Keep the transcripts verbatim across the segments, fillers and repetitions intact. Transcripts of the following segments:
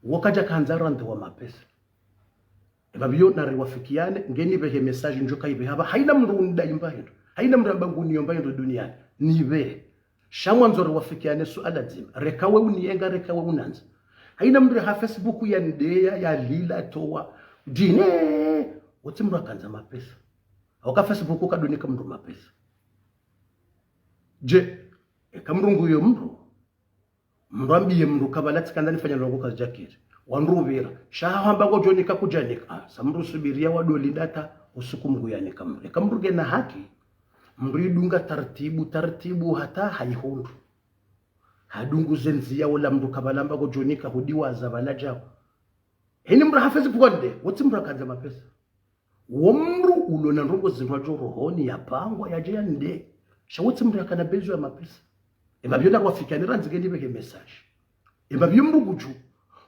Wakaja kandza randzi wa mapesa. Eba biyo nariwafikiane, ngeni behe message ndjo kaibeha ba. Haina mndru unidai mba hindru. Haina mndru amba nguniomba hindru duniani. Nibehe. Sha mwandzo riwafikiane suala dzima. Reka we unienga, reka we unandza. Haina mndru ha Facebook ya ndeya, ya lila, towa. Dine. Wotsi mndru akandza mapesa. Waka Facebook kadonika mndru mapesa. Je, eka mndru nguyo mndru. Mndru ambiye mndru kabala tsikandza nifanya ndrongo kazidjakiri. Wandru ubira. Sha hamba ngo djonika kudjanika. Ah, sa mndru subiria wadoli data usiku mngu yanika mndru. Eka mndru ngena haki. Mndru idunga tartibu, tartibu hata haihundru. Hadungu ze ndzia wola mndru kabala amba ngo djonika hudiwaza bala djao. Heni mndru ha Facebook nde, wotsi mndru akandza mapesa. Wo mndru ulona ndrongo zindru adjo rohoni yapangwa yadje ya nde. Sha wotsi mndru akana bezo ya mapesa. Eba biyo nariwafikiane randzi ngeni behe message. Eba biyo mndru ngudju,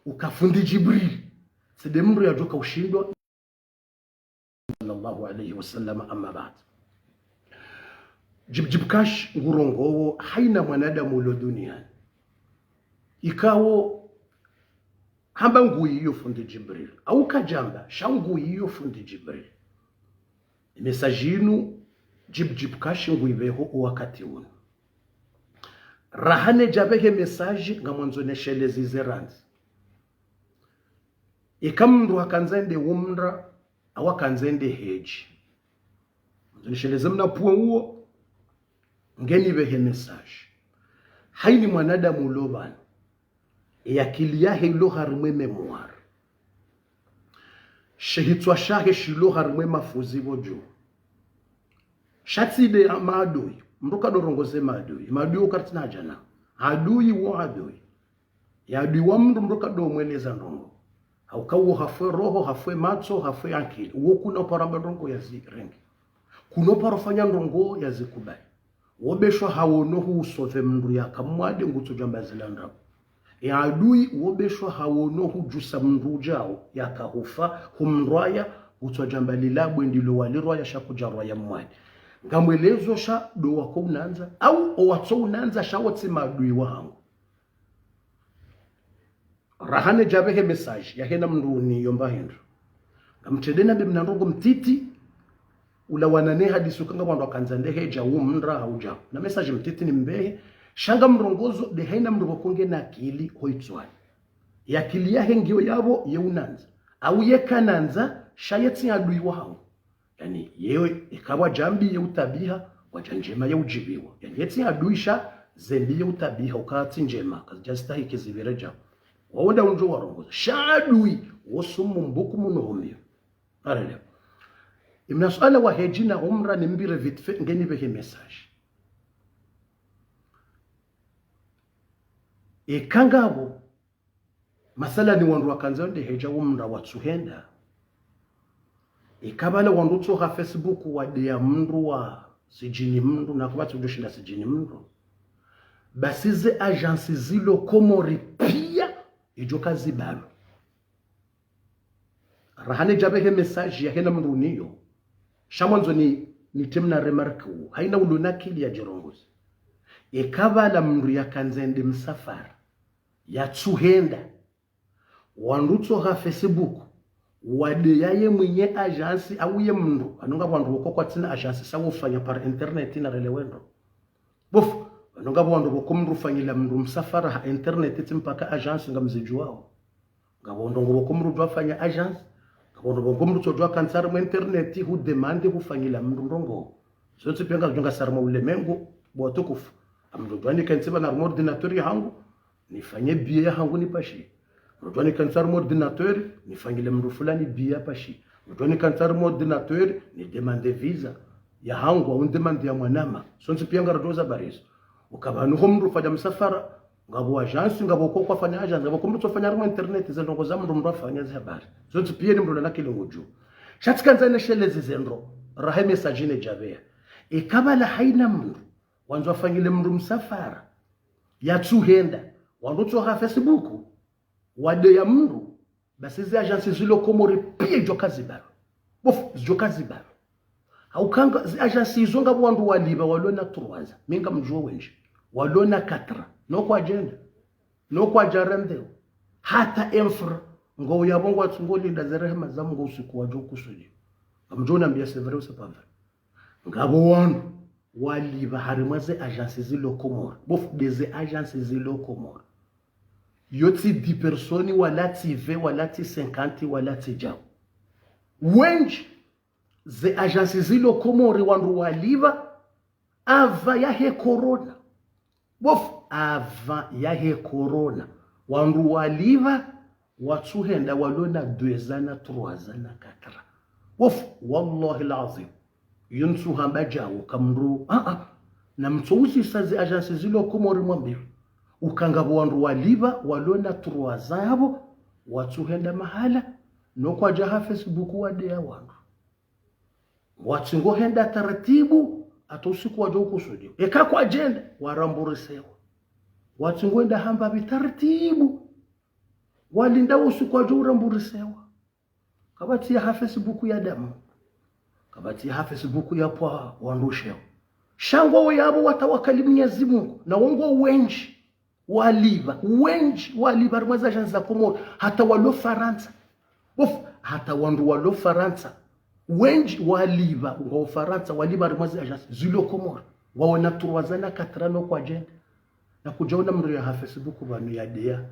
uka fundi Djibril. Tsi nde mndru yadjoka ushindwa. Sallallahu alayhi wa sallam, amma ba'd. Djib Djib Kash ngurongowo haina mwanadamu ulo duniani. Ikawo hamba nguyiyo fundi Djibril. Au kadjamba, sha nguyiyo fundi Djibril. Message inu, Djib Djib Kash nguibeho o wakati unu. Raha nedja behe message ngamwandzo neshelezi ze randzi. Eka mndru hakandza ende umra, au hakandza ende heji. Mwandzo nisheleze mna puwa uwo, ngeni behe message. Haini mwanadamu ulo bana. Ye akili yahe ilo harimwe mémoire. Shehitswa shahe shilo harimwe mafuzi bodjo. Sha tsi nde maadui. Mndru kadorongoze maadui. Maadui wo karitsina hadja na. Adui wo adui. Ye adui wa mndru mndru kadomweleza ndrongo. Hauka uwo hafwe roho, hafwe matso, hafwe akili. Uwo kuna uparo amba ndrongo yazirenge. Kuna uparo fanya ndrongo yazikubali. Wobeshwa hawono husove mndru yaka mwade ngutsodjamba zila ndrabo. Ye adui wobeshwa hawono hudjusa mndru udjao yaka hufa, humrwaya, ngutsodjamba lila bwe ndilo walirwaya sha kudjarwaya mwade. Ngamwelezo sha ndo wako unandza, au owatso unandza sha wotsi maadui wahangu. Raha nedja behe message, yahena mndru uniyo mba hindru. Ngamtrende nambe mna ndrongo mtiti, ulawana ne hadisi uka ngapvo wandru wakandza nde heja umra haudja. Na message mtiti nimbehe, sha ngamrongozo nde haina mndru pvoko ngena akili hoitswani. Ye akili yahe ngiyo yapvo ye unandza. Au ye kanandza, sha ye tsi adui wahangu. Yaani, yewe, eka wadjambi ye utabiha, wadja ndjema ye udjibiwa. Yaani, ye tsi adui sha, zembi ye utabiha, uka tsi ndjema, kazidja stahiki zipvire djao. Wawo nda undjo warongoza. Sha adui, wo sumu mbuku muno homio. Arelewa. Imna suala wa heji na umra nimbire vite fait, ngeni behe message. Eka ngapvo, masalani wandru wakandza wende heja wo mndru watsuhenda. Eka bala wandru tsoha Facebook wadeya mndru wa sijini mndru, na kubatsi udjoshinda sijini mndru. Basi ze agence zilo Komori pia, idjo kazibalwa. Raha nedja behe message yahena mndru uniyo. Sha mwandzo ni, nitemna remarque uwo. Haina ulona akili yadjirongoze. Eka bala mndru yakandza ende msafara. Yatsuhenda. Wandru tsoha Facebook. Wadeya ye mwinyi agence au ye mndru. Pvanu ngapvo wandru woko kwatsina agence sa wofanya par internet na rele wendo. Bof, pvanu ngapvo wandru woko mndru ufanyila mndru msafara ha internet tsi mpaka agence ngamzidjuwao. Ngapvo ndrongo pvoko mndru udjo fanya agence, ngapvo ndrongo pvoko mndru tsodjo kantsi harimwa internet, hu demande hufanyila mndru ndrongo. Zontsi pia ngazidjo ngasi harimwa ulemengu, bo watukufu. Amndru udjo nikantsi pvanu harimwa ordinateur yahangu, nifanye billet yahangu nipashe. Mndru udjo nikantsi harimwa ordinateur, nifanyile mndru fulani billet yapashe. Mndru udjo nikantsi harimwa ordinateur, ni demande visa yahangu, au ni demande ya mwanama. Zontsi pia ngaridjo za habari izo. Uka pvanu ho mndru ufanya msafara, ngapvo agence, ngapvo koko afanya agence, ngapvo ko mndru tsofanya harimwa internet, ze ndrongo za mndru mndru afanya ze habari. Zontsi pia ni mndru na akili ngudjuo. Sha tsikandza nesheleze ze ndro, raha message nedja beya. Eka bala haina mndru, wandzo afanyile mndru msafara. Yatsuhenda, wandru tsoha Facebook, wadeya mndru, basi ze agence zilo Komori pia idjo kazibalwa. Bof, zidjo kazibalwa. Hauka nga, ze agence izo ngapvo wandru walipva walona trois ans. Mi ngamdjuo wendji. Walona quatre ans. No kwadjenda. No kwadja rendewa. Hata enfra. Ngo uyapvo ngwatsungo linda ze rehema za Mungu usiku wadjo kusudiwa. Ngamdjo unambia c'est vrai ou c'est pas vrai. Ngapvo wandru walipva harimwa ze agence zilo Komori. Bof, de ze agence zilo Komori. Yo tsi dix personnes, wala tsi vingt, wala tsi cinquante, wala tsi djau. Wendji, ze agence zilo Komori wandru walipva, avant yahe corona. Bof, avant yahe corona. Wandru walipva, watsuhenda walo na deux ans na trois ans na quatre ans. Bof, wallahi l'azim. Yo ntsuhamba djau ka mndru, ah, ah. Na mtsouzisa ze agence zilo Komori mwambiwe. Uka ngapvo wandru walipva, walo na trois ans yapvo, watsuhenda mahala, no kwadja ha Facebook wadeya wandru. Watsungo henda taratibu, hata usiku wadjo kusudiwa. Eka kwadjenda, waramburisewa. Watsungo henda hamba pvi taratibu. Walinda usiku wadjo uramburisewa. Kapvatsi ya ha Facebook ya damu. Kapvatsi ya ha Facebook ya pvwa wandru sheo. Sha ngo yapvo watawakali Mwenyezi Mungu. Na wo ngo wendji. Walipva, wendji walipva harimwa ze agence za Komori, hata walo Farantsa. Bof, hata wandru walo Farantsa. Wendji walipva, ngwao Farantsa, walipva harimwa ze agence zilo Komori. Wawo na trois ans na quatre ans no kwadjenda. Na kudjaona mndru ya ha Facebook pvanu yadeya,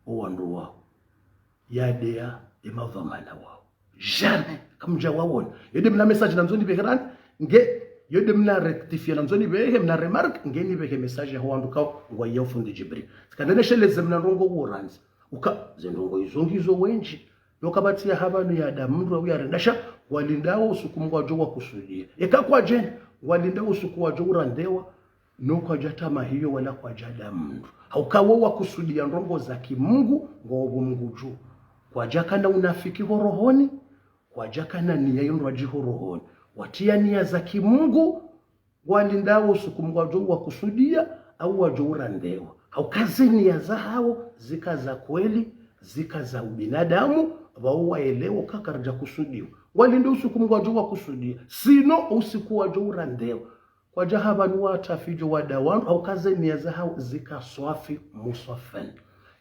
o wandru wawo. Yadeya, e madhwamana wawo. Jamais. Kamdja waona. Yo de mna message nandzo nipvehe rani. Nge, yo de mna rectifier nandzo nipvehe, mna remarque, nge nipvehe message ya ho wandru kao, ngwaiya o fundi Djibril. Tsikandza nesheleze mna ndrongo wo randzi. Uka, ze ndrongo izo ngizo wendji. Yo kapvatsi ya ha pvanu ya damu mndru au ya rendasha, walindao usiku Mungu wadjo wakusudia. Eka kwadjenda, walindao usiku wadjo urandewa, no kwadja tamahiyo wala kwadja da mndru. Hauka wo wakusudia ndrongo za kimungu, ngwao pvo Mungu dju. Kwadjakana unafiki ho rohoni, kwadjakana niya yo ndrwadji ho rohoni. Watia niya za kimungu, walindao usiku Mungu wadjo wakusudia, au wadjo urandewa. Hauka ze niya zahawo, zika za kweli, zika za ubinadamu, pvao waelewa ka karidja kusudiwa. Walinde usiku Mungu wadjo wakusudia. Sinon, usiku wadjo urandewa. Kwadja ha pvanu watafijo wada wandru, hauka ze niya zahawo zika swafi muswafen.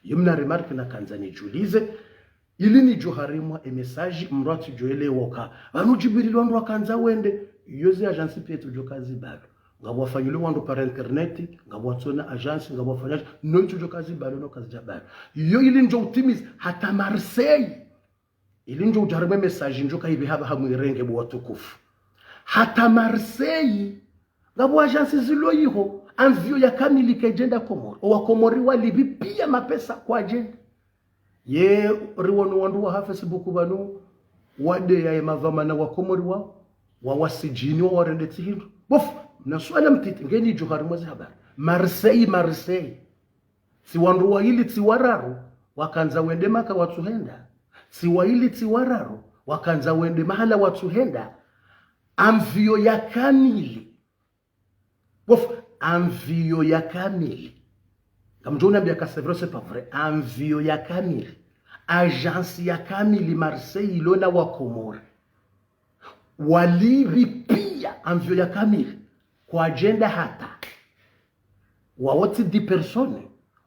Yo mna remarque nakandza nidjulize, ili nidjo harimwa e message, mndru atsidjo elewa ka. Pvanu Djibril wandru wakandza wende, yo ze agence pia tsudjo kazi balo. Ngapvo wafanyilio wandru par internet, ngapvo watsona agence, ngapvo wafanya, no itsudjo kazi balo, no kazidja balo. Yo ili ndjo utimiza, hata Marseille. Ili ndjo udja harimwa e message ndjo kaipve hapva hamwirenge bo watukufu. Hata Marseille, ngapvo agence zilo iho, avion ya kamili kaidjenda Komori. O wa Komori walipvi pia mapesa kwadjenda. Ye, riwono wandru wa ha Facebook pvanu, wadeya ye madhwamana wa Komori wao, wa wasidjini wa warende tsi hindru. Bof, na suala mtiti, nge nidjo harimwa ze habari. Marseille, Marseille. Tsi wandru waili tsi wararu, wakandza wende Maka watsuhenda. Tsi waili tsi wararu, wakandza wende mahala watsuhenda. Avion ya kamili. Bof, avion ya kamili. Ngamdjo unambia ka c'est vrai, c'est pas vrai. Avion ya kamili. Agence ya kamili Marseille ilo na wa Komori. Walipvi pia avion ya kamili. Kwadjenda hata. Wao tsi dix personnes,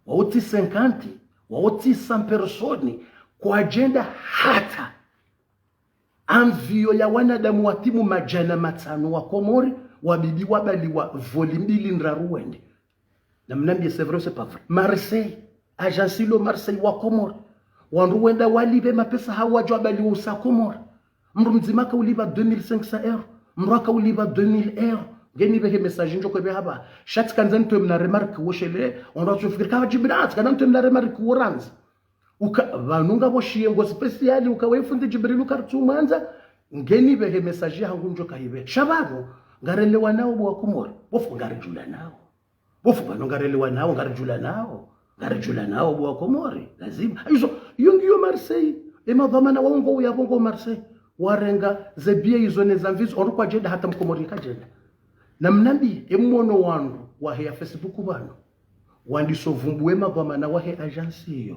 wao tsi cinquante, wao tsi cent personnes, kwadjenda hata. Avion ya wanadamu watimu madjana matsanu wa Komori, wabidi wabaliwa vol mbili ndraru wende. Na mnambie, c'est vrai, c'est pas vrai. Marseille, agence ilo Marseille wa Komori. Wandru wenda walipve mapesa hawo wadjo wabaliwa usa Komori. Mndru mdzima akaulipva deux mille cinq cents euros. Mndru akaulipva deux mille euros. Nge nipvehe message ndjo kwepve hapva. Sha tsikandza nitowe mna remarque wo shele, ondro atsufikiri ka Djibril, tsikandza nitowe mna remarque wo randzi. Uka, pvanu ngapvo shiyengo spécial, uka we fundi Djibril uka ritsu mwandza, nge nipvehe message hangu ndjo kaipve. Sha pvanu, ngarelewanao bo wa Komori. Bof, ngaridjulanao. Bof, pvanu ngarelewanao, ngaridjulanao. Ngaridjulanao bo wa Komori. Lazima. Izo, yo ngiyo Marseille. E madhwamana wao ngo uyapvo ngo Marseille. Warenga ze billets izo ne za mvizo, ondro kwadjenda hata Mkomori kadjenda. Na mnambie, e mwono wandru, wahe ya Facebook pvanu. Wandiso vumbuwe madhwamana wahe agence iyo.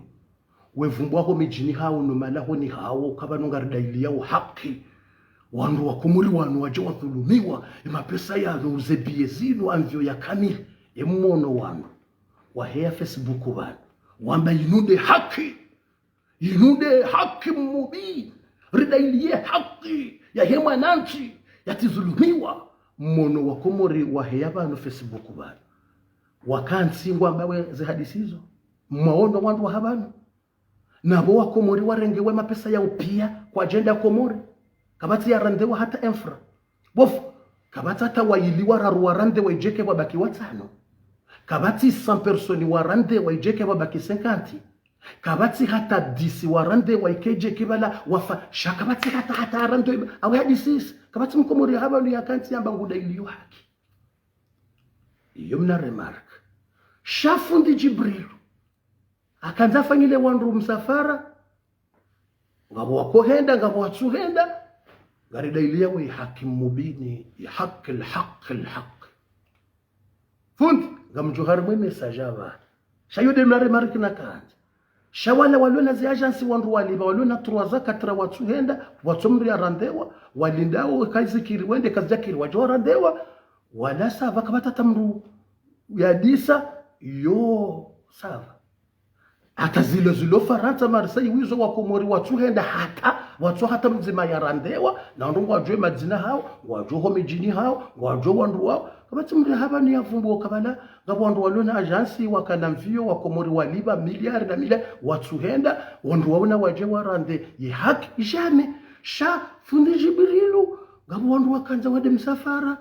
Wevumbuwa ho midjini hawo no malahoni hawo, ka pvanu ngaridailiyao haki. Wandru wa Komori wanu wadja wadhulumiwa, e mapesa yanu, uze billets zinu, avion ya kamili, e mwono wandru. Wahe ya Facebook pvanu. Wamba inu nde haki. Inu nde haki mubin. Ridailiye haki yahe mwanantsi yatsizulumiwa. Mwono wakomori waheya pvanu Facebook pvanu. Wakantsi ngwambao zihadisi zo. Mwaono wandru waha pvanu. Na pvo wakomori warengewa mapesa yao piya kwadjenda Komori. Kapvatsi yarandewa hata un franc. Bof, kapvatsi hata wayili wararu warandewa idjeke pvwabaki watsano. Kapvatsi cent personnes warandewa idjeke pvwabaki cinquante. Kapvatsi hata dix warandewa ike idjeke pvala wafa. Sha kapvatsi hata, hata yarandewa. Awe hadisi isi. Kapvatsi mkomori yaha pvanu yakantsi yamba ngudailiyo haki. Iyo mna remarque. Sha fundi Djibrilu. Hakandza afanyile wandru msafara. Ngapvo wakohenda, ngapvo watsuhenda. Ngaridailiyawo ye haki mubin, ye haki, al haki, al haki. Fundi, ngamdjo harimwa ye message apvaha. Sha iyo nde mna remarque nakandza. Sha wala walona ze agence wandru walipva, walona trois à quatre watsuhenda, watsu mndru yarandewa, walindao kazikiri wende, kazidjakiri wadjo warandewa, wala ça va kapvatsi hata mndru yadisa, yo ça va. Hata zilo, zilo Farantsa, Marseille, wizo wakomori watsuhenda hata, watsu hata mdzima yarandewa, na wandru ngwadjuo madzina hawo, ngwadjuo ho midjini hawo, ngwadjuo wandru wawo. Kapvatsi mndru yaha pvanu yavumbuo kabula, ngapvo wandru walona agence wakana mviyo, wakomori walipva milliards na milliards, watsuhenda, wandru wawo na wadje warande, ye haki, jamais. Sha, fundi Djibrilu, ngapvo wandru wakandza wende msafara,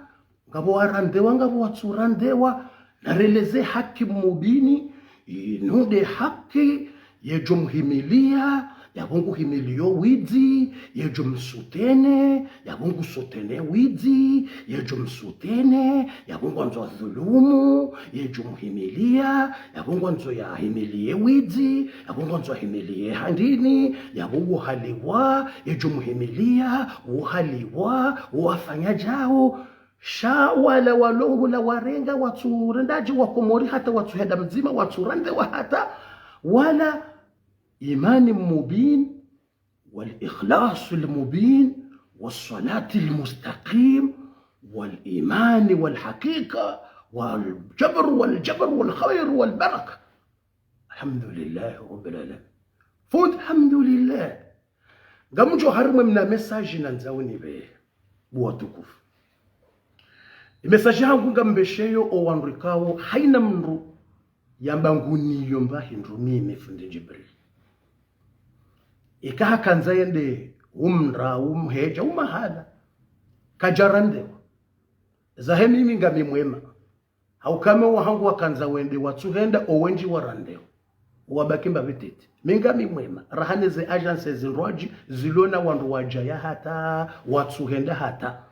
ngapvo warandewa, ngapvo watsurandewa, nareleze haki mubin, inu nde haki, yedjo mhimiliya, yapvo nguhimiliyo widzi, yedjo msoutenir, yapvo ngusoutenir widzi, yedjo msoutenir, yapvo ngwandzo dhulumu, yedjo mhimiliya, yapvo ngwandzo yahimiliye widzi, yapvo ngwandzo yahimiliye handrini, yapvo uhaliwa, yedjo mhimiliya, uhaliwa, wafanya djao, Sha wala walo hula warenga watsurendadje wakomori hata watsuhenda mdzima watsurandewa hata wala إيمان مبين والإخلاص المبين والصلاة المستقيم والإيمان والحقيقة والجبر والجبر والخير والبركة. Alhamdulillahi Rabbil Alamin. Fundi, alhamdulillah. Ngamdjo harimwa ye mna message nandzao nipve, bo watukufu. Ye message hangu ngambesheyo owandru ikao, haina mndru yamba nguniyo mba hindru mimi fundi Djibril. Ika hakandza yende umra, umhedja, umahala. Kadjarandewa. Zahe mimi ngami mwema. Hauka wo wahangu wakandza wende watsuhenda, owendji warandewa. Wabaki mba pvi titi. Mi ngami mwema. Raha ne ze agence zindrwadji, zilo na wandru wadjaya hata, watsuhenda hata,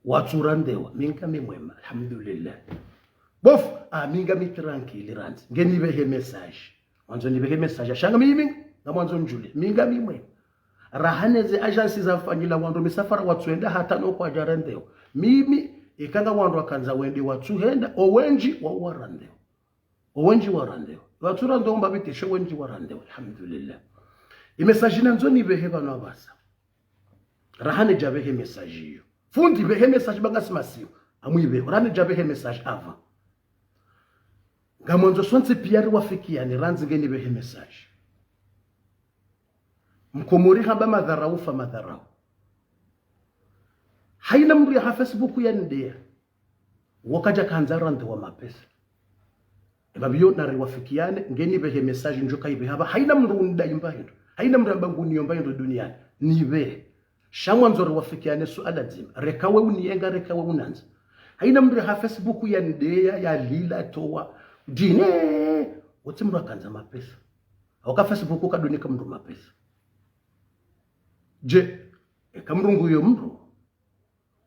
watsurandewa. Mi ngami mwema. Alhamdulillah. Bof, ah, mi ngami tranquille randzi. Nge nipvehe message. Wandzo nipvehe message. Sha nga mimi, ngamwandzo ndjule. Mi ngami mwema. Raha ne ze agence zafanyila wandru misafara watsuhenda hata no kwadjarandewa. Mimi, ika nga wandru wakandza wende watsuhenda, owendji wa warandewa. Owendji warandewa. Watsurandewa mba pvi titi sha owendji warandewa. Alhamdulillah. Ye message nandzo nipvehe pvanu apvasa. Raha ne djapvehe message iyo. Fundi pvehe message ba ngasi masiwa. Amwipvehe. Raha ne djapvehe message apva. Ngamwandzo sontsi piya riwafikiane randzi nge nipvehe message. Mkomori hamba madharau ufa madharau. Haina mndru yaha Facebook yanideya. Wo kadja kandza randewa mapesa. Eba pviyo nariwafikiane, nge nipvehe message ndjo kayipveha ba. Haina mndru unidai mba hindru. Haina mndru yamba nguniyo mba hindru duniani. Nipvehe. Sha mwandzo riwafikiane suala dzima. Reka we uniyenga, reka we unandza. Haina mndru yaha Facebook yanideya, yalila, towa. Dine, wotsi mndru yakandza mapesa. Hauka Facebook kadonika mndru mapesa. Je, eka mndru nguyo mndru.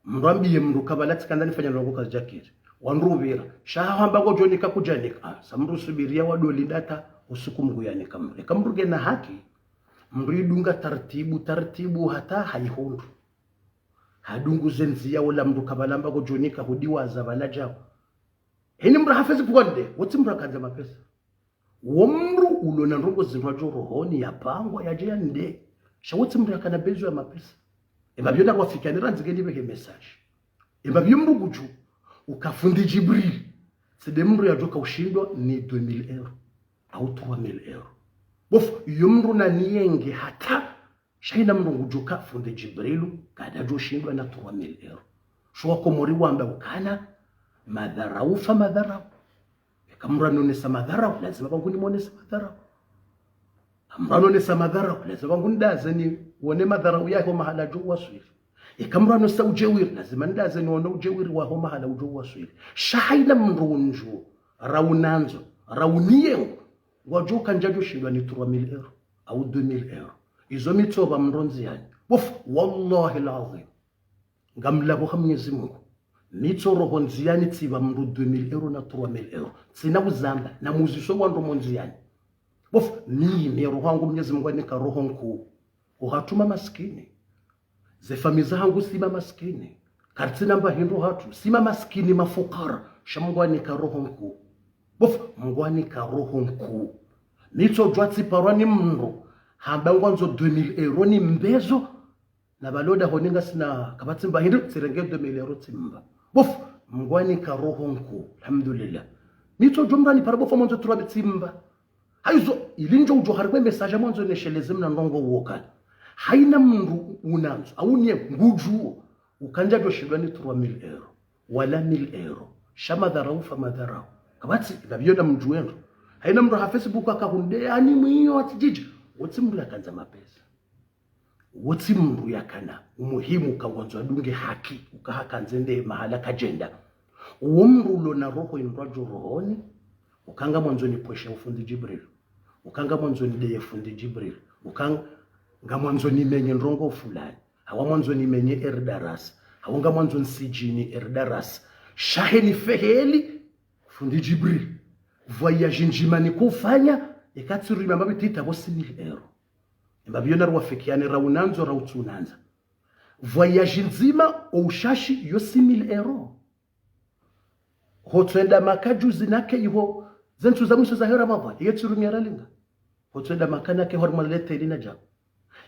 Mndru ambiye mndru kabula tsikandza nifanya ndrongo kazidjakiri. Wandru upvira. Sha hamba ngodjonika kudjanika. Ah, sa mndru subiriya wadolinda hata usiku Mngu yanika mndru. Eka mndru ngena haki. Mndru idunga taratibu, taratibu hata hayihundru. Hadungu ze ndziya wola mndru kabula mba ngodjonika hudiwaza pvala djao. Heni mndru yaha Facebook yande, wotsi mndru yakandza mapesa. Wo mndru ulo na ndrongo zindrwadjo rohoni yapangwa yadje yande. Sha wotsi mndru yakana besoin ya mapesa. Eba pviyo nariwafikiane randzi nge nipvehe message. Eba pviyo mndru kudju, uka fundi Djibril. Tsi nde mndru yadjoka ushindwa ni deux mille euros. au trois mille euros. Bof, yo mndru naniyenge hata, sha hayina mndru ngudjoka fundi Djibrilu kadjadjoshindwa na trois mille euros. Sho wakomori wamba ukana, madharau fa madharau. Eka mndru anonesa madharau, lazima pvangu nimonese madharau. Mndru anonesa madharau, lazima pvangu nidaze niwone madharau yaho mahala yadjo waswili. Eka mndru anonesa udjewiri, lazima nidaze niwone udjewiri waho mahala udjo waswili. Sha hayina mndru undjo, rau nandzo, rau niyengo, ngwadjo kandjadjoshindwa ni trois mille euros, au deux mille euros. Izo mi tsopva mndru ndziyani. Bof, wallahi l'adhwim. Ngamlapvo ha Mwenyezi Mungu. Mi tso roho ndziyani tsipva mndru deux mille euros na trois mille euros. Tsina uzamba, na muziso wandru mo ndziyani. Bof, mi, mi roho yangu Mwenyezi Mungu hanika roho nkuu. Uhatuma maskini. Ze famiyi zahangu si mamaskini. Karitsina mba hindru hatru, si mamaskini mafukara. Sha Mungu hanika roho nkuu. Bof, Mungu hanika roho nkuu. Mi tsodjuwa tsiparwa ni mndru hamba ngwandzo deux mille euros nimbezo, na pvalo dahoni ngasina kapvatsi mba hindru, tsirenge deux mille euros tsimba. Bof, Mungu hanika roho nkuu, alhamdulillah. Mi tsodjuwa mndru hanipara bof, mwandzo trois mille tsimba. Hayizo, ili ndjo udjo harumwa message mwandzo nesheleze mna ndrongo uwo kana. Hayina mndru unandzo, au niye ngudjuwo, ukandjadjoshindwa ni trois mille euros, wala mille euros. Sha madharau fa madharau. Kapvatsi, ngapviyo na mdjuwe ndro. Hayina mndru ha Facebook akahunde, ani mwiyo atsidjidja. Wotsi mndru yakandza mapesa. Wotsi mndru yakana umuhimu ka ngwandzo adunge haki, uka hakandze nde mahala kadjenda. Uwo mndru ulo na roho indrwadjo rohoni, uka ngamwandzo nipvweshe ufundi Djibril. Uka ngamwandzo nideye fundi Djibril. Uka ngamwandzo nimenye ndrongo fulani. Hawu ngamwandzo nimenye Erdarasa. Hawu ngamwandzo nisidjini Erdarasa. Sha heni feheli, fundi Djibril. Voyage ndjima nikofanya, eka tsirumia mapvitita pvo six mille euros. Embapvi yo nariwafikiane rau nandzo rau tsunandza. Voyage ndzima, o ushashi yo six mille euros. Hotsoenda Maka juzi nake iho, ze ntsu za mwiso zahe Ramadhwani, iye tsirumia riali nga. Hotsoenda Maka nake harumwa leteli na djau.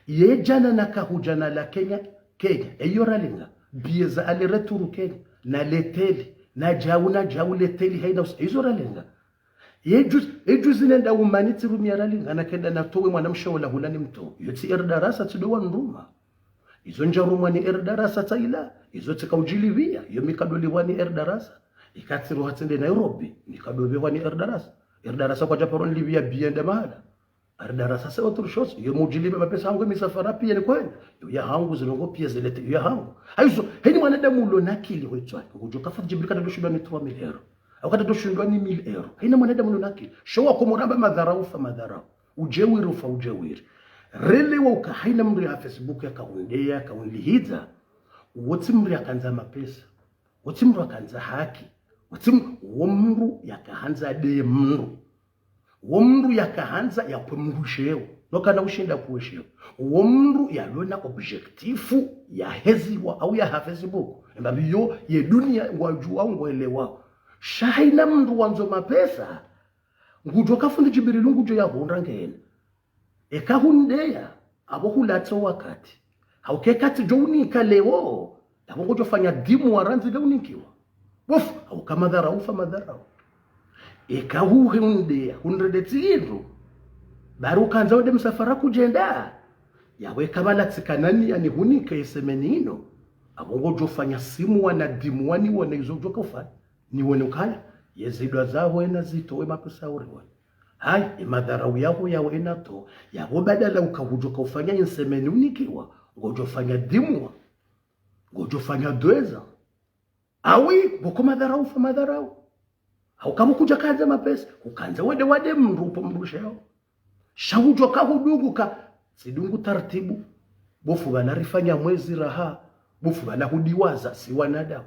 Iye djana nakahudja na la Kenya, Kenya, eyo riali nga. Billet za aller retour Kenya, na leteli, na djau, na djau leteli, hayina usi, izo riali nga. Ye juzi, ye juzi nenda Umani tsirumia riali nga nakenda natowe mwanamshe ola hula nimtowe. Yo tsi Erdarasa tsi ndo wandruma. Izo ndjarumwa ni Erdarasa tsaila. Izo tsika udjilipvia. Yo mi kadolipvwa ni Erdarasa. Ika tsiruha tsende Nairobi, mi kadopvehwa ni Erdarasa. Erdarasa kwadjaparo nilipvia billet nda mahala. Erdarasa c'est autre chose. Yo mudjilipvia mapesa hangu misafara piya nikwenda. Yo ya hangu, zindrongo piya zilete, yo ya hangu. Hayizo, heni mwanadamu ulo na akili ho itswani. Ngudjo ka fundi Djibril kadjadjoshindwa ni trois mille euros. Au kadjadjoshindwa ni mille euros. Hayina mwanadamu ulo na akili. Sha wakomori amba madharau fa madharau. Udjewiri ufa udjewiri. Relewa uka hayina mndru ya Facebook yakahundeya, yakahunlihidza. Wotsi mndru yakandza mapesa. Wotsi mndru yakandza haki. Wotsi mndru, wo mndru yakahandza de mndru. Wo mndru yakahandza yapve mndru sheo. No kana ushinda pvwe sheo. Wo mndru yalo na objectif yaheziwa au yaha Facebook. Embapvi yo ye dunia ngwadjuwa ngwelewa. Sha hayina mndru wandzo mapesa. Ngudjo ka fundi Djibril ngudjo yahundra ngena. Eka hundeya, apvo hulatso wakati. Hauka eka tsidjo unika leo, yapvo ngodjo fanya dix mois randzi le unikiwa. Bof, hauka madharau fa madharau. Eka huhundeya, hundre de tsi indru. Bari ukandza wende msafara kudjenda. Yawe kabala tsikanani yani hunike ye semaine ino. Apvo ngodjo fanya six mois na dix mois niwone izo udjo kofanya. Niwone ukaya, ye zidwa zaho ena zitowe mapesa uriwone. Hayi, ye madharau yaho yawe ena to, yapvo badala uka hudjo ka ufanya ye semaine unikiwa, ngodjo fanya dix mois, ngodjo fanya deux ans. Awi, pvoko madharau fa madharau. Hauka pvo kudjakandza mapesa, ukandza wende wade mndru upve mndru sheo. Sha udjo ka hudungu ka, tsidungu taratibu. Bof pvala rifanya mwezi raha, bof pvala hudiwaza, si wanadamu.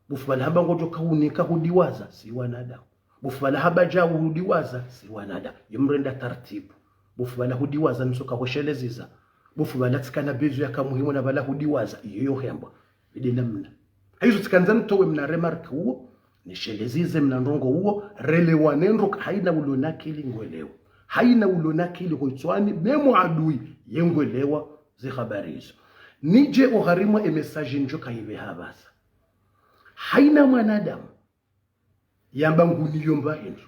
Bof pvala hamba ngodjo ka unika hudiwaza, si wanadamu. Bof pvala hamba djau hudiwaza, si wanadamu. Ye mrenda taratibu. Bof pvala hudiwaza, nitsoka hosheleziza. Bof pvala tsikana bezo yaka muhimu na pvala hudiwaza, iyo yo hembwa. Ide namna. Hayizo tsikandza nitowe mna remarque uwo, nishelezize mna ndrongo uwo, relewane ndro, hayina ulo na akili ngwelewa. Hayina ulo na akili ho itswani, même adui, ye ngwelewa, ze habari izo. Nidje oharimwa e message ndjo kayipve hapvasa. Hayina mwanadamu, yamba nguniyo mba hindru.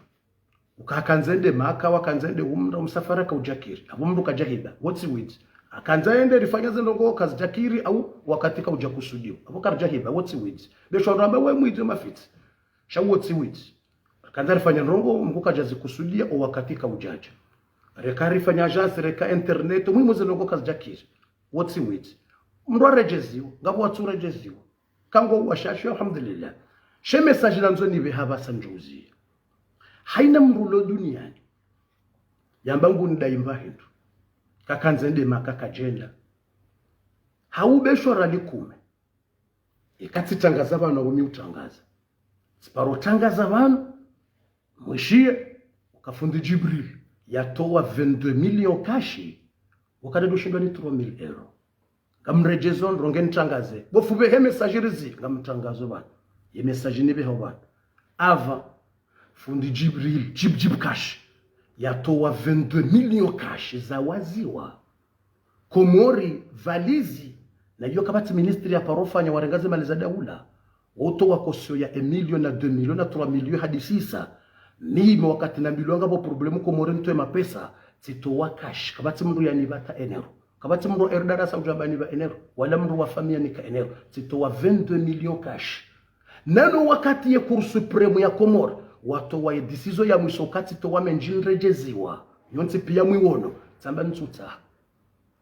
Uka hakandza ende Maka, wakandza ende umra, omsafara kaudjakiri. Apvo mndru kadjahiba, wotsi widzi. Hakandza ende rifanya ze ndrongoo kazidjakiri, au wakati kaudjakusudiwa. Apvo karidjahiba, wotsi widzi. Be sha wandru wamba we mwidzi mafitsi. Sha wotsi widzi. Hakandza rifanya ndrongoo, Mngu kadjazikusudia, o wakati kaudjadja. Reka rifanya agence, reka internet, muhimu ze ndrongoo kazidjakiri. Wotsi widzi. Mndru aredjeziwa, ngapvo watsu redjeziwa. Kango washashi, alhamdulillah. She message nandzo nipve hapvasa ndjouziya. Haina mndru ulo duniani yamba ngunidai mba hindru. Kakandza ende Maka kadjenda. Hau be sha rali kume. Ika tsitrangaza pvanu, apvo mi utrangaza. Tsiparo trangaza pvanu, mwishiye, uka fundi Djibril yatowa vingt-deux millions cash, wakati ndo shindwa ni trois mille euros. Ngamredjezo ndro nge nitrangaze. Bo fundi pvehe message rizi, ngamtrangazo pvanu. Ye message nipveho pvanu. Apva, fundi Djibril, Djib Djib Cash, yatowa vingt-deux millions cash za waziwa. Komori, valizi, na iyo kapvatsi ministri yaparofanya, warenga ze mali za daula. Wotowa kosio ya un million na deux millions na trois millions hadisisa. Mimi wakati nambilwa ngapvo problème Komori nitowe mapesa, tsitowa cash. Kapvatsi mndru yanipva hata un euro. Kapvatsi mndru wa R D R S udjamba nipva un euro. Wala mndru wa famille nika un euro. Tsitowa vingt-deux millions cash. Nano wakati ye Cour suprême ya Komori, watowa ye décision ya mwiso uka tsitowa mendji niredjeziwa. Yontsi piya mwiwono, tsamba ntsutsaha.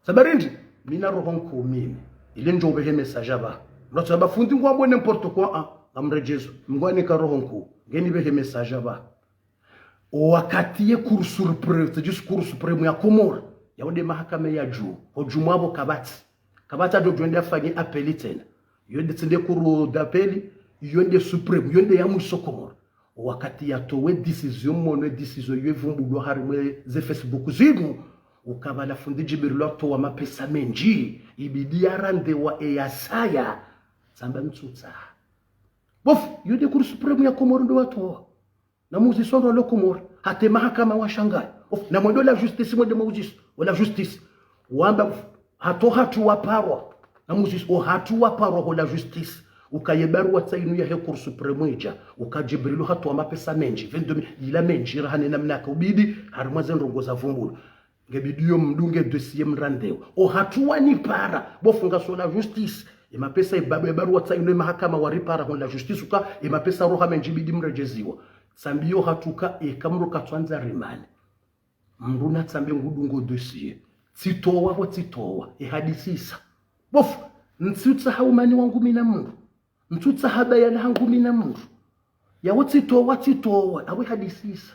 Sababu ndri, mi na roho nkuu mimi. Ile ndjo upvehe message apva. Mndru atsamba fundi ngwambo n'importe quoi, ah, ngamredjezo. Mngu anika roho nkuu. Nge nipvehe message apva. O wakati ye Cour suprême, c'est juste Cour suprême ya Komori. Yao nde mahakama ya juu. Ho juu mwapvo kapvatsi. Kapvatsi ndo djo ende afanye appel tsena. Yo nde tsi nde Cour d'appel, yo nde suprême, yo nde ya mwiso Komori. Wakati yatowe décision, mwono décision yo ivumbulwa harimwa ze Facebook zinu, uka pvala fundi Djibril yatowa mapesa mendji, ibidi yarandewa e yasaya, tsamba ntsutsaha. Bof, yo nde Cour suprême ya Komori ndo watowa. Namuziso wandru walo Komori, hata e mahakama washangaya. Of, namwende o la justice, mwende mwauzise, o la justice. Wamba, hata o hatru waparwa. Namuziso, o hatru waparwa ho la justice. Uka ye barua tsa inu yahe Cour suprême idja. Uka Djibrilu hatowa mapesa mendji, vingt-deux mille, ila mendji, rahana namna yaka ubidi, harimwa ze ndrongoo zavumbulwa. Ngebidi yo mdunge dossier mrandewa. O hatru wanipara, bo fundi ngasi o la justice. E mapesa e ba-, e barua tsa inu e mahakama waripara ho la justice uka, e mapesa roha mendji ibidi mredjeziwa. Tsambiyo hatru ka, eka mndru katswandza rimane. Mndru natsambe ngudungo dossier. Tsitowa ho tsitowa. E hadisisa. Bof, ntsutsaha umani wangu mi na mndru. Ntsutsaha bayana hangu mi na mndru. Yawo tsitowa, tsitowa. Awe hadisisa.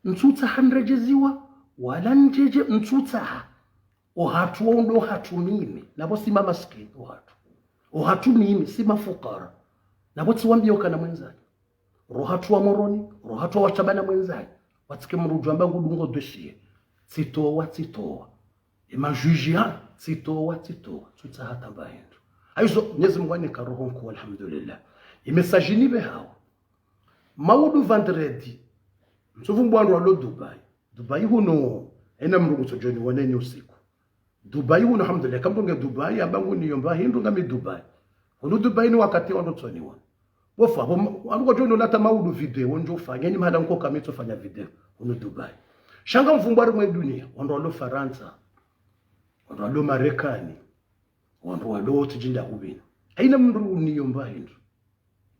Ntsutsaha niredjeziwa, wala ndjedje ntsutsaha. O hatru wo ndo hatru mimi. Napvo si mamaskini o hatru. O hatru mimi, si mafukara. Napvo tsiwambiyo kana mwendzani. Ro hatru wa Moroni, ro hatru wa Shaba na mwendzani. Watsike mndru udjwamba ngudungo dossier. Tsitowa, tsitowa. E majuji ha, tsitowa, tsitowa. Tsutsaha tamba hindru. Hayizo, Mwenyezi Mungu anika roho nkuu, alhamdulillah. E message nipvehao. Maudu vendredi. Ntsuvumbua wandru walo Dubai. Dubai hunu, haina mndru ngutsodjo niwona nyi usiku. Dubai hunu, alhamdulillah, eka mndru nge Dubai, amba nguniyo mba hindru ngami Dubai. Hunu Dubai ni wakati wandru tsoniwona. Bof, apvo, wandru kwadjo niwona hata maudu video, ndjo fanya, ni mahala nkoka mi tsofanya video, hunu Dubai. Sha ngamvumbua harimwa e dunia, wandru walo Farantsa, wandru walo Marekani, wandru walo tsi djinda hupvina. Haina mndru uniyo mba hindru.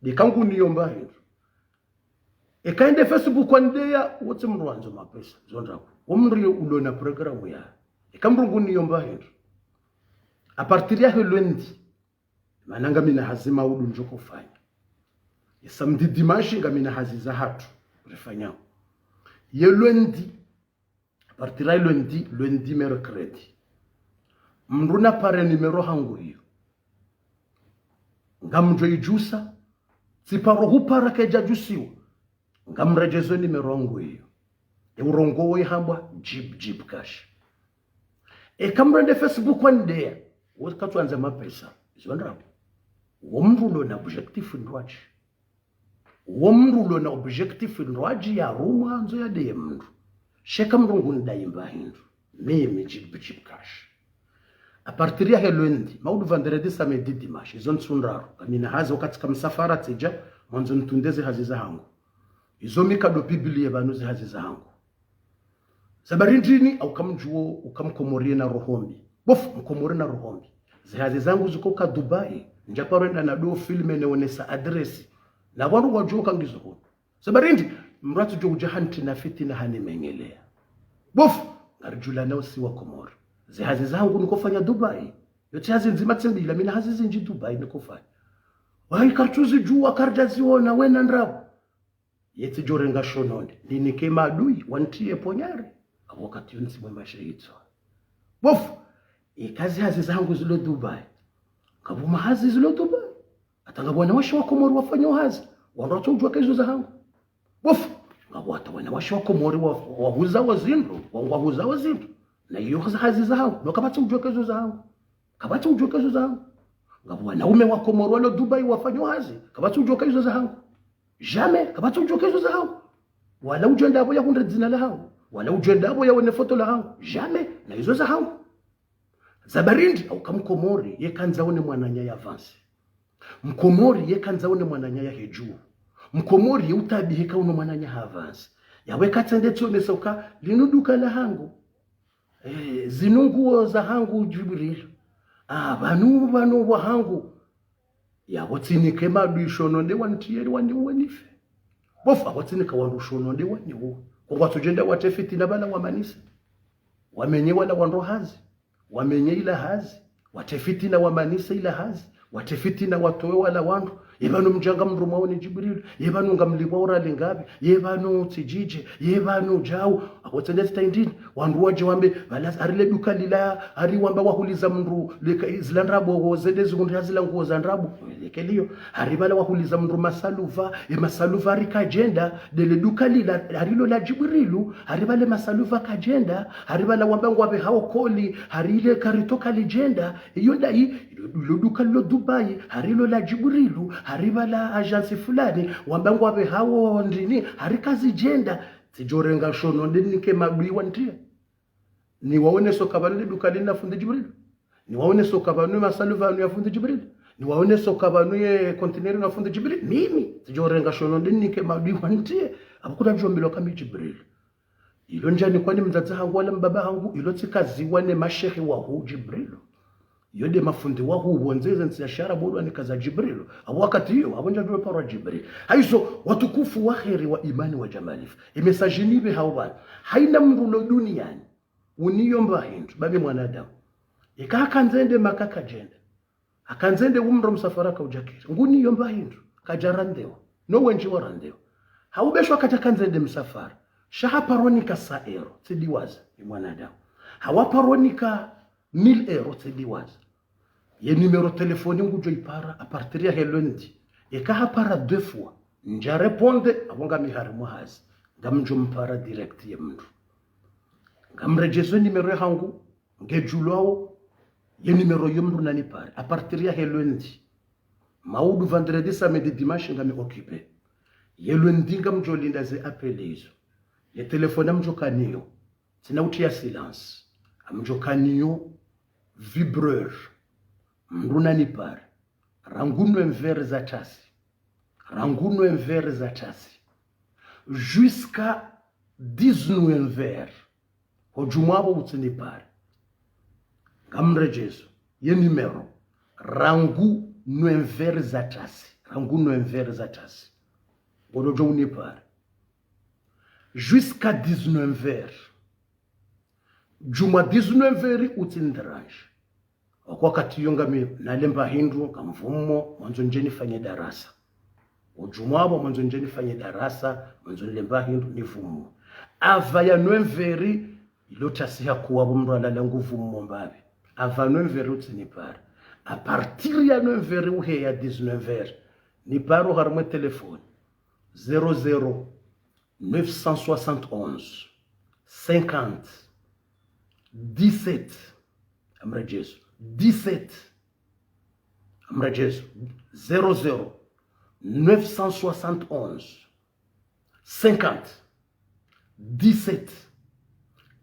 Eka nguniyo mba hindru. Eka ende Facebook wandeya, wotsi mndru wandzo mapesa, zo ndrabo. Wo mndru yo ulo na programme ya. Eka mndru nguniyo mba hindru. À partir yahe lundi, mana ngamina hazi maudu ndjoko fanya. Ye samedi dimanche ngamina hazi za hatru, rifanyao. Ye lundi, à partir ya lundi, lundi, mercredi. Mndru napare numéro hangu iyo. Ngamdjo idjusa, tsiparo hupara kedjadjusiwa. Ngamredjezo numéro hangu iyo. E urongowo ihambwa Djib Djib Cash. Eka mndru ende Facebook wandeya, wo katsuandza mapesa, zo ndrabo. Wo mndru ulo na objectif ndrwadji. Wo mndru ulo na objectif ndrwadji ya rumwa ndzo ya deye mndru. Sha eka mndru ngunidayi mba hindru. Mimi Djib Djib Cash. À partir yahe lundi, maudu vendredi, samedi, dimanche, izo ntsu ndraru. Ngamina hazi wakati ka msafara tsidja, mwandzo ntunde ze hazi za hangu. Izo mi kado publier pvanu zihazi zahangu. Sababu ndrini? Au kamdjuo uka mkomori na roho mbi. Bof, mkomori na roho mbi. Zihazi zahangu ziko ka Dubai. Ndjaparo enda na do filme ne onesa adresse. Na wandru wadjuo ka ngizo hunu. Sababu ndrini? Mdru atsudjo udja hantsi na fitina hanimengelea. Bof, ngaridjuana usi wa Komori. Zihazi zahangu nikofanya Dubai. Yo tsi hazi ndzima tsi mbili, mi na hazi zindji Dubai nikofanya. Wayi karitsuzidjuwa, karidjaziona, wena ndrabo. Ye tsidjorenga shononde, ndinike maadui, wantriye ponyari. Abo wakati yo ntsi mwema shehitswa. Bof, eka zihazi zahangu zilo Dubai. Ngapvo mahazi zilo Dubai. Hata ngapvo wanawashe wa Komori wafanyao hazi. Wandru watso udjuwa ka izo zahangu. Bof, ngapvo hata wanawashe wa Komori wa, wahuzao zindru, wa, wahuzao zindru. Na iyo hazi zahangu. No kapvatsi udjuwa ka izo zahangu. Kapvatsi udjuwa ka izo zahangu. Ngapvo wanaume wa Komori walo Dubai wafanyao hazi. Kapvatsi udjuwa ka izo zahangu. Jamais, kapvatsi udjuwa ka izo zahangu. Wala udjo enda apvo yahundre dzina lahangu. Wala udjo enda apvo yaone foto lahangu. Jamais, na izo zahangu. Sababu ndrini? Au ka mkomori, ye kandza one mwananya ya avance. Mkomori, ye kandza one mwananya yahe dju. Mkomori, ye utabihe ka uno mwananya ha avance. Yawe katsende tsionesa uka, linu duka lahangu. Eh, zinu nguo zahangu Djibril. Ah, pvanu, pvanu wahangu. Yabo tsinike maadui shononde wantriye waniuwe nife. Bof, abo tsinika wandru shononde waniuwe. Ko ngwatsudjo enda watre fitina pvala wamanise. Wamenye wala wandru hazi. Wamenye ila hazi. Watre fitina wamanise ila hazi. Watre fitina watowe wala wandru. Ye pvanu mdja ngamrumwao ni Djibril. Ye pvanu ngamlipvwao riali ngapvi. Ye pvanu tsidjidje. Ye pvanu djau. Abo tsende zita indrini. Wandru wadje wambe, pvala hari le duka lila, hari wamba wahuliza mndru, leka, zila ndrabo, zende zihundre hazila nguo za ndrabo. Leke liyo, hari pvala wahuliza mndru masaluva, ye masaluva hari kadjenda, ndele duka lila, hari lo la Djibrilu, hari pvale masaluva kadjenda, hari pvala wamba ngwapvehao koli, hari le karito kalidjenda, iyo ndayi, ilo, ilo duka lilo Dubai, hari lo la Djibrilu, hari pvala agence fulani, wamba ngwapvehao ndrini, hari kazidjenda, tsidjorenga shononde nike maadui wantriye. Niwaonese uka pvanu le duka linu la fundi Djibril. Niwaonese uka pvanu masaluva yanu ya fundi Djibril. Niwaonese uka pvanu ye conteneur inu ya fundi Djibril. Mimi, tsidjorenga shononde nike maadui wantriye. Abo kutadjua mbilwa ka mi Djibril. Ilo ndjanikwa ni mdzadze hangu wala mbaba hangu, ilo tsikaziwa ne mashehe wahu Djibril. Yo nde mafundi wahu, pvondze ze ntsi za shiarabu, ndo wanikaza Djibril. Abo wakati iyo, abo ndjadjuwa parwa Djibril. Hayizo, watukufu wa heri wa imani wa djamalifu. Ye message nipvehao pvanu. Hayina mndru lo duniani. Uniyomba hindru, ba mi mwanadamu. Eka hakandza ende Maka kadjenda. Hakandza ende umra msafara kaudjakiri. Nguniyomba hindru, kadjarandewa. No wendji warandewa. Haubeshwa kadja kandza ende msafara. Sha haparo nika cent euros, tsidiwaza, mi mwanadamu. Hawaparo nika mille euros, tsidiwaza. Ye numéro téléphone ngudjo ipara à partir yahe lundi. Eka hapara deux fois, ndja répondre, abo ngami harimwa hazi. Ngamdjo mpara direct ye mndru. Ngamredjezo numéro yahangu, ngedjulwao, ye numéro yo mndru nanipare. À partir yahe lundi. Maudu, vendredi, samedi, dimanche, ngami occupé. Ye lundi ngamdjo linda ze appel izo. Ye téléphone ngamdjo kaniyo. Tsina utriya silence. Ngamdjo kaniyo vibreur. Mndru nanipare. Rangu neuf heures za tasi. Rangu neuf heures za tasi. Jusqu'à dix-neuf heures. Ho djumwa abo utsinipare. Ngamredjezo. Ye numéro. Rangu neuf heures za tasi. Rangu neuf heures za tasi. Ngodjo unipare. Jusqu'à dix-neuf heures. Djumwa dix-neuf heures utsinidéranger. Oko wakati iyo ngami nalemba hindru, ngamvumo, mwandzo ndje nifanye darasa. Ho djumwa abo mwandzo ndje nifanye darasa, mwandzo nilemba hindru, nivumo. Avant ya neuf heures, ilo tasi hakuwa abo mndru alala nguvumo mbapvi. Avant neuf heures utsinipare. À partir ya neuf heures uheya dix-neuf heures, niparo harimwa ye téléphone. Zéro zéro neuf cent soixante et onze, cinquante, dix-sept. Ngamredjezo. Dix-sept. Ngamredjezo. Zéro zéro neuf cent soixante et onze, cinquante, dix-sept,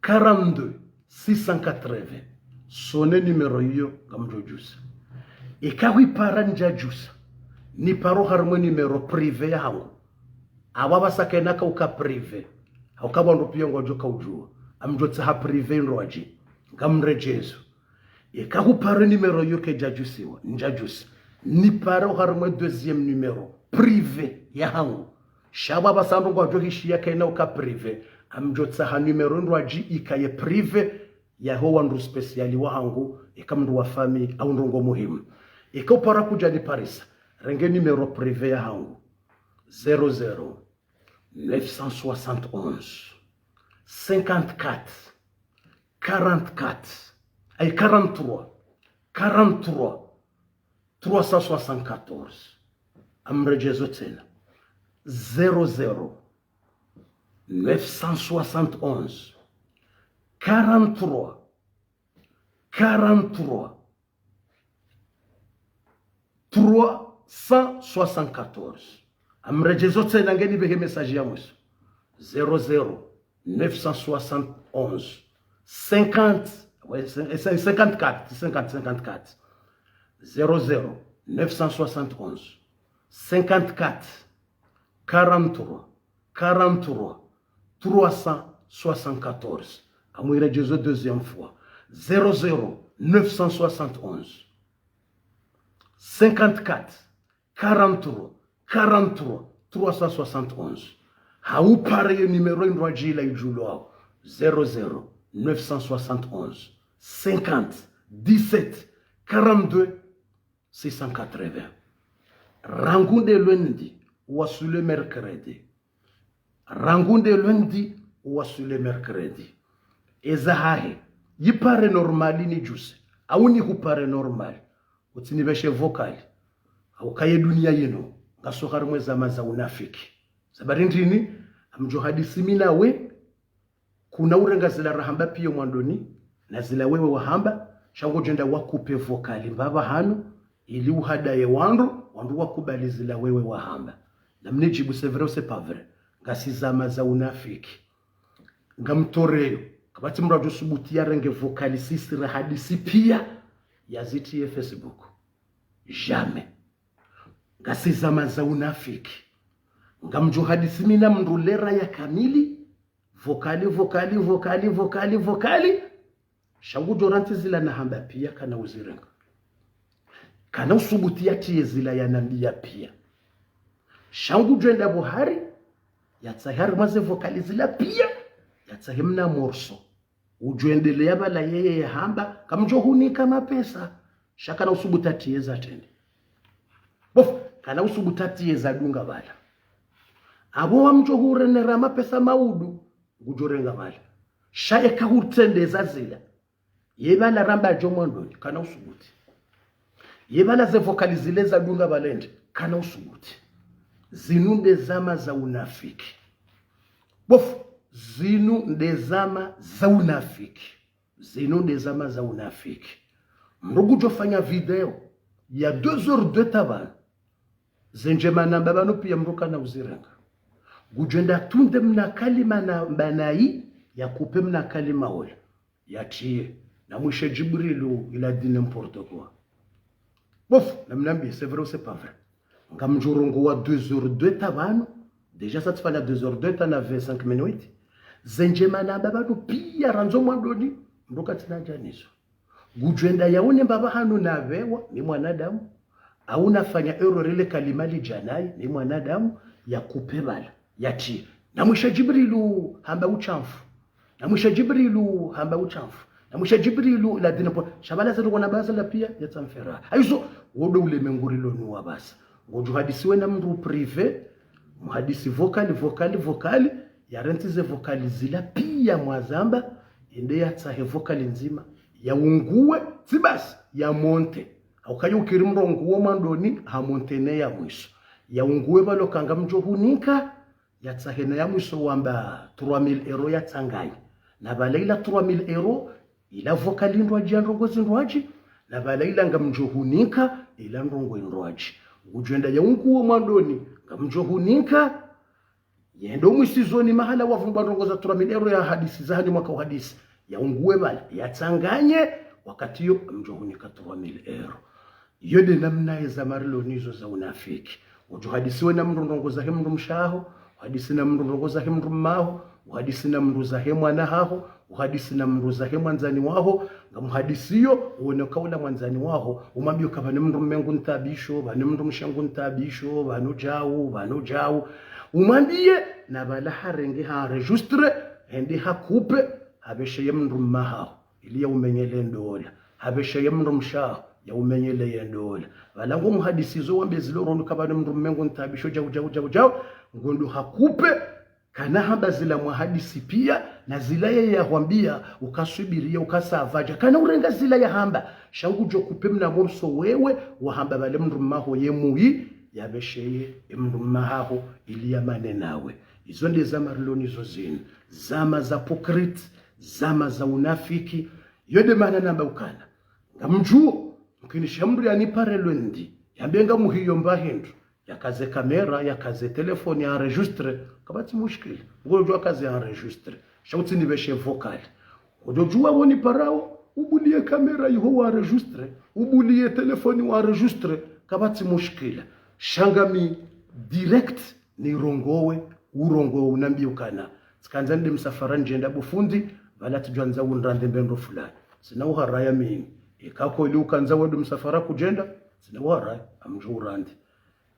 quarante-deux, six cent quatre-vingts. Sonner numéro iyo ngamdjo djusa. Eka huipara ndjadjusa. Niparo harimwa ye numéro privé yahangu. Apvo apvasa kayina kauka privé. Hauka wandru piya ngwadjo kaudjuwa. Ngamdjo tsaha privé ndrwadji. Ngamredjezo. Eka hupara numéro yo kedjadjusiwa, ndjadjusi. Nipare oharumwa deuxième numéro. Privé yahangu. Sha apvo apvasa ndro ngwadjo hishiya kayina uka privé. Ngamdjo tsaha numéro ndrwadji ikaye privé yaho wandru spécial wahangu, eka mndru wa famille, au ndrongo muhimu. Eka upara kudja niparisa, renge numéro privé yahangu. Zéro zéro, neuf cent soixante onze, cinquante-quatre, quarante-quatre, ay, quarante-trois, quarante-trois, trois cent soixante-quatorze. Ngamredjezo tsena. Zéro zéro, neuf cent soixante onze, quarante-trois, quarante-trois, trois cent soixante-quatorze. Ngamredjezo tsena, ngeni pvehe message ya mwiso. Zéro zéro, neuf cent soixante onze, cinquante, ouais, cin-, cin-, cinquante-quatre, cinquante, cinquante-quatre. Zéro zéro, neuf cent soixante onze, cinquante-quatre, quarante-trois, quarante-trois, trois cent soixante-quatorze. Ngamredjezo deuxième fois. Zéro zéro, neuf cent soixante onze, cinquante-quatre, quarante-trois, quarante-trois, trois cent soixante-onze. Haupara yo numéro ndrwadji ila idjulwao. Zéro zéro, neuf cent soixante onze, cinquante, dix-sept, quarante-deux, six cent quatre-vingts. Rangu nde lundi, waswili mercredi. Rangu nde lundi, waswili mercredi. Eza hahe, yipare normal nidjuse, au nihupare normal. Utsinipveshe vocal. Hauka ye dunia yinu, ngaso harumwa zama za unafiki. Sababu ndrini, ngamdjo hadisi mi nawe, kuna urenga zila rahamba piya mwandoni, na zila wewe wahamba, sha ngodjo enda wakupe vocal mbapvi hanu, ili uhadaye wandru, wandru wakubali zila wewe wahamba. Namnidjibu, c'est vrai ou c'est pas vrai? Ngasi zama za unafiki. Ngamtoreyo. Kapvatsi mndru adjo subuti yarenge vocal sisi rahadisi piya, yazitiye Facebook. Jamais. Ngasi zama za unafiki. Ngamdjo hadisi mi na mndru lera ya kamili, vocal, vocal, vocal, vocal, vocal. Sha ngudjo rantsi zila nahamba piya kana uzirenga. Kana usubuti yatiye zila yanambiya piya. Sha ngudjo enda pvo hari, yatsahe harumwa ze vocal zila piya, yatsahe mna morceau. Udjo endeleya pvala yeye yahamba, ngamdjo hunika mapesa. Sha kana usubuti yatiye za trende. Bof, kana usubuti yatiye za dunga pvala. Apvo ngamdjo hurenera mapesa maudu, ngudjo renga pvala. Sha eka hutrendeza zila. Ye pvala ramba djo mwandoni, kana usubuti. Ye pvala ze vocal zile za dunga pvala ende, kana usubuti. Zinu nde zama za unafiki. Bof, zinu nde zama za unafiki. Zinu nde zama za unafiki. Mndru ngudjo fanya video ya deux heures de temps pvanu. Ze ndjema namba pvanu piya mndru kana uzirenga. Ngudjo enda tunde mna kalima namba nayi, yakupe mna kalima ola. Yatiye. Namwishe Djibrilu, il a dit n'importe quoi. Bof, namnambiye, c'est vrai ou c'est pas vrai? Ngamdjo rongowa deux heures de temps pvanu. Déjà, sa tsifanya deux heures de temps na vingt-cinq minutes. Ze ndjema namba pvanu piya randzo mwandoni, mndru katsina djanizo. Ngudjo enda yaone mbapvi hanu napvewa, mi mwanadamu. Au nafanya erreur ile kalima lidja nayi, mi mwanadamu, yakupe pvala, yatiye. Namwishe Djibrilu, hamba ushamfu. Namwishe Djibrilu, hamba ushamfu. Namwishe Djibrilu, il a dit n'importe. Sha pvala zero kona pvala zila piya, yatsamfera. Hayizo, wo ndo ulemengu rilo nuwo pvasa. Ngodjo hadisiwa na mndru privé, muhadisi vocal, vocal, vocal, yarantsi ze vocal zila piya mwazamba, yende yatsahe vocal ndzima, yaunguwe, tsi basi, yamonte. Hauka ye ukiri mrongowo mwandoni, hamonte ne ya mwiso. Yaunguwe pvalo ka ngamdjo hunika, yatsahe na ya mwiso wamba trois mille euros yatsanganye. Na pvala ila trois mille euros, ila vocal ndrwadji ya ndrongo zindrwadji, na pvala ila ngamdjo hunika, ila ndrongo indrwadji. Ngudjo enda yaunguwe mwandoni, ngamdjo hunika, yende omwisizoni mahala wavumba ndrongo za trois mille euros ya hadisi, za hanyuma ka uhadisi. Yaunguwe pvala, yatsanganye, wakati yo, ngamdjo hunika trois mille euros. Iyo nde namna ye zama rilo nizo za unafiki. Udjo hadisiwe na mndru ndrongo zahe mndru mshe waho, Uhadisi na mndru ndrongo zahe mndru mmaho, uhadisi na mndru zahe mwana haho, uhadisi na mndru zahe mwandzani waho, ngamhadisiyo, uone uka ula mwandzani waho, umwambiye uka pvanu mndru mme ngunitaabisho, pvanu mndru mshe ngunitaabisho, pvanu djau, pvanu djau. Umwambiye, na pvala harenge ha enregistré, hende hakupe, hapveshe ye mndru mmahaho, ili ya umenyele ndola. Hapveshe ye mndru mshe haho, ya umenyele ye ndola. Pvala ngomhadisizo wambe zilo ronu uka pvanu mndru mme ngunitaabisho djau, djau, djau, djau, ngondo hakupe, kana hamba zila mwahadisi piya, na zila ye yahwambiya, ukaswubiriya, ukasavadja. Kana urenga zila yahamba, sha ngudjo kupe mna morso wewe, wahamba pvale mndru mmaho ye mwi, yapvesheye, ye mndru mmahaho, ili yamane nawe. Izo nde zama rilo nazo zinu. Zama za hypocrite, zama za unafiki. Yo nde mana namba ukana. Ngamdjuo, mkinisha mndru yanipare lundi, yambe ngamhiyo mba hindru, yakaze caméra, yakaze téléphone, ya enregistré, kapvatsi mushkila. Ngodjo akaze enregistré. Sha utsinipveshe vocal. Ngodjo djuwa woniparao, ubuliye caméra iho wa enregistré, ubuliye téléphone wa enregistré, kapvatsi mushkila. Sha ngami direct nirongowe, urongowe unambiye ukana. Tsikandza nde msafara ndjenda bo fundi, pvala tsidjwandza unrandze mbe ndro fulani. Tsina uharaya mimi. Eka kweli ukandza wende msafara kudjenda, tsina uharaya, ngamdjo urandzi.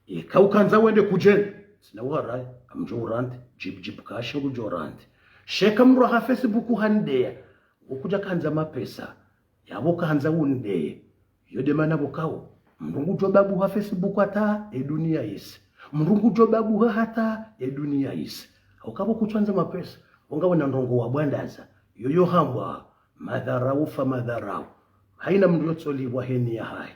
Eka ukandza wende kudjenda, tsina uharaya, ngamdjo urandzi, djib djib kashi ngudjo randzi. Sha eka mndru ha Facebook handeya, ngukudja kandza mapesa, yapvo kandza undeye. Yo nde mana pvo kawo, mndru ngudjo babuha Facebook hata ye duniya yise. Mndru ngudjo babuha hata ye duniya yise. Hauka pvo kutswandza mapesa, pvo ngawe na ndrongo wabwandaza. Yoyo hambwa, madharau fa madharau. Haina mndru yotsolipvwa he niya hahe.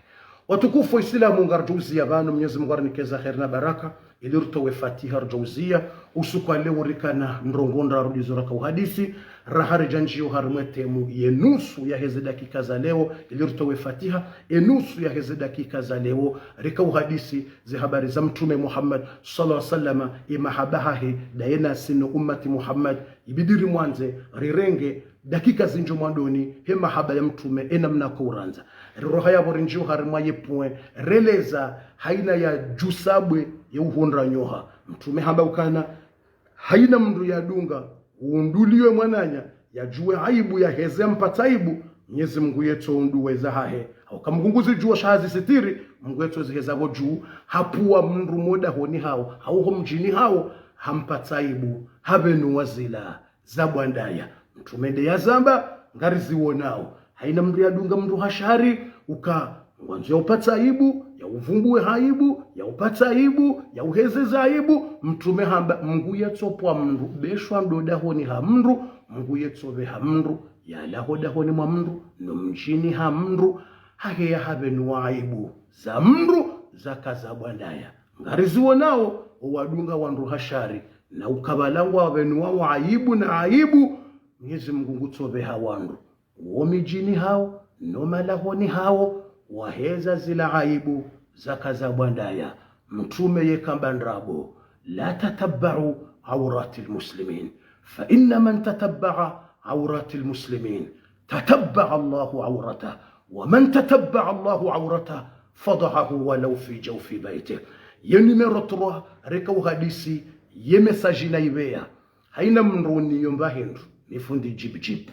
Watukufu wa Islamu, ngaridjo uziya pvanu, Mnyezi Mungu arinike za kheri na baraka, ili ritowe Fatiha ridjo uziya, usiku wa leo rikana ndrongo ndraru ndizo raka uhadisi, raha ridja ndjiyo harimwa ye thème ye nusu yaheze dakika za leo, ili ritowe Fatiha, ye nusu yaheze dakika za leo, rika uhadisi ze habari za Mtrume Muhammad, swallallahu alayhi wasallam, ye mahaba hahe, ndaye nasi no ummati Muhammad, ibidi rimwandze, rirenge, dakika zindji mwandoni, he mahaba ya Mtrume, ye namna ko urandza. Riroha yapvo rindjiyo harimwa ye point, releza, haina ya djusabwe, ye uhundra nyoha. Mtrume hamba ukana, haina mndru yadunga, unduliwe mwananya, yadjuwe aibu, yaheze yampvatsa aibu, Mnyezi Mungu yetso unduwe zahahe. Hauka Mungu nguzidjuwa sha hazisitiri, Mungu yetso ziheza pvo dju, hapvuwa mndru mo dahoni hawo, hau ho mdjini hawo, hampvatsa aibu, hapvenuwa zila za bwandaya. Mtrume nde yazamba, ngariziwonao. Haina mndru yadunga mndru ha shari, uka, ngwandzo ya upvatsa aibu, ya uvumbuwe ha aibu, ya upvatsa aibu, ya uhezeza aibu. Mtrume hamba, Mungu yetso pvwa mndru, beshwa ndo dahoni ha mndru, Mungu yetso pveha mndru, yalawa ho dahoni mwa mndru, no mdjini ha mndru, haheya hapvenuwa aibu za mndru, zaka za bwandaya. Ngariziwonao, owadunga wandru ha shari, na uka pvala ngwapvenuwao aibu na aibu, Mnyezi Mungu ngutso pveha wandru. Wo midjini hawo, no malahoni hawo, waheza zila aibu, zaka za bwandaya. Mtrume yekamba ndrabo, لا تتبعوا عورات المسلمين، فإن من تتبع عورات المسلمين تتبع الله عورته، ومن تتبع الله عورته فضحه ولو في جوف بيته. Ye numéro trois, reka uhadisi, ye message nayipveya. Haina mndru uniyo mba hindru, mi fundi Jib Jib.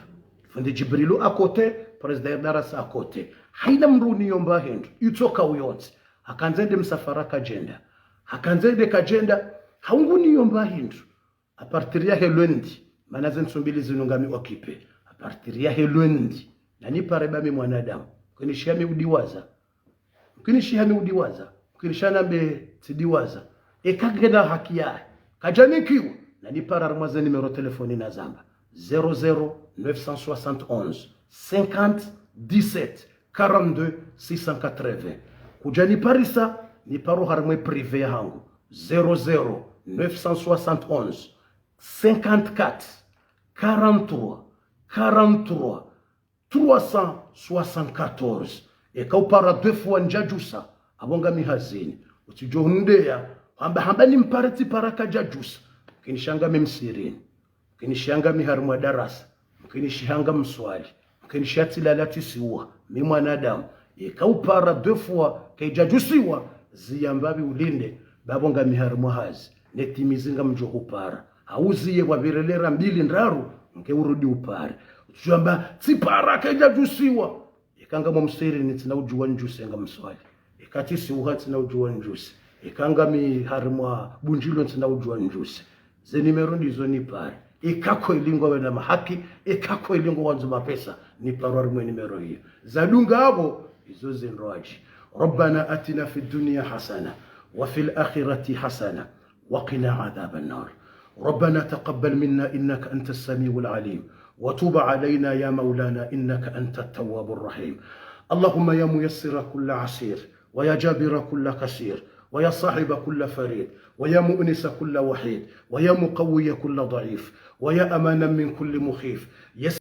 Fundi Jibrilu à côté, président ya darasa à côté. Haina mndru uniyo mba hindru, itsoka uyontsi. Hakandza ende msafara kadjenda. Hakandza ende kadjenda, hau nguniyo mba hindru. À partir yahe lundi, mana ze ntsu mbili zinu ngami occupé. À partir yahe lundi, nanipare ba mi mwanadamu. Mkinishiha mi udiwaza. Mkinishiha mi udiwaza. Mkinishiha nambe tsidiwaza. Eka ngena haki yahe. Kadjanikiwa. Nanipare harumwa ze numéro téléphone nazamba. Zéro zéro neuf cent soixante et onze, cinquante, dix-sept, quarante-deux, six cent quatre-vingts. Kudjaniparisa, niparo harumwa ye privé yahangu. Zéro zéro neuf cent soixante et onze, cinquante-quatre, quarante-trois, quarante-trois, trois cent soixante-quatorze. Eka upara deux fois ndjadjusa, apvo ngami hazini. Utsidjo hundeya, hamba, hamba nimpare tsipara kadjadjusa. Mkinishiha ngami msihirini. Mkinishiha ngami harumwa darasa. Mkinishiha ngamswali. Mkinishiha tsilala tsisiwa. Mi mwanadamu. Eka upara deux fois kaidjadjusiwa, ziyamba pvi ulinde. Ba apvo ngami harumwa hazi. Netimizi ngamdjo hupara. Hauziye pvwa pvirelera mbili ndraru, nge urudi upare. Udjwamba, tsipara, kaidjadjusiwa. Eka ngamwa msihirini ntsina udjuwa ndjuse ngamswali. Eka tsisiuha ntsina udjuwa ndjuse. Eka ngami harimwa bundjilo ntsina udjuwa ndjuse. Ze nimero ndizo nipare. Eka kweli ngwawena mahaki, eka kweli ngwandzo mapesa, niparwa harimwa nimero iyo. Zadunga apvo, izo zindrwadji. ربنا آتنا في الدنيا حسنة وفي الآخرة حسنة وقنا عذاب النار. ربنا تقبل منا إنك أنت السميع العليم وتب علينا يا مولانا إنك أنت التواب الرحيم. اللهم يا ميسر كل عسير ويا جابر كل كسير ويا صاحب كل فريد ويا مؤنس كل وحيد ويا مقوي كل ضعيف ويا أمانا من كل مخيف.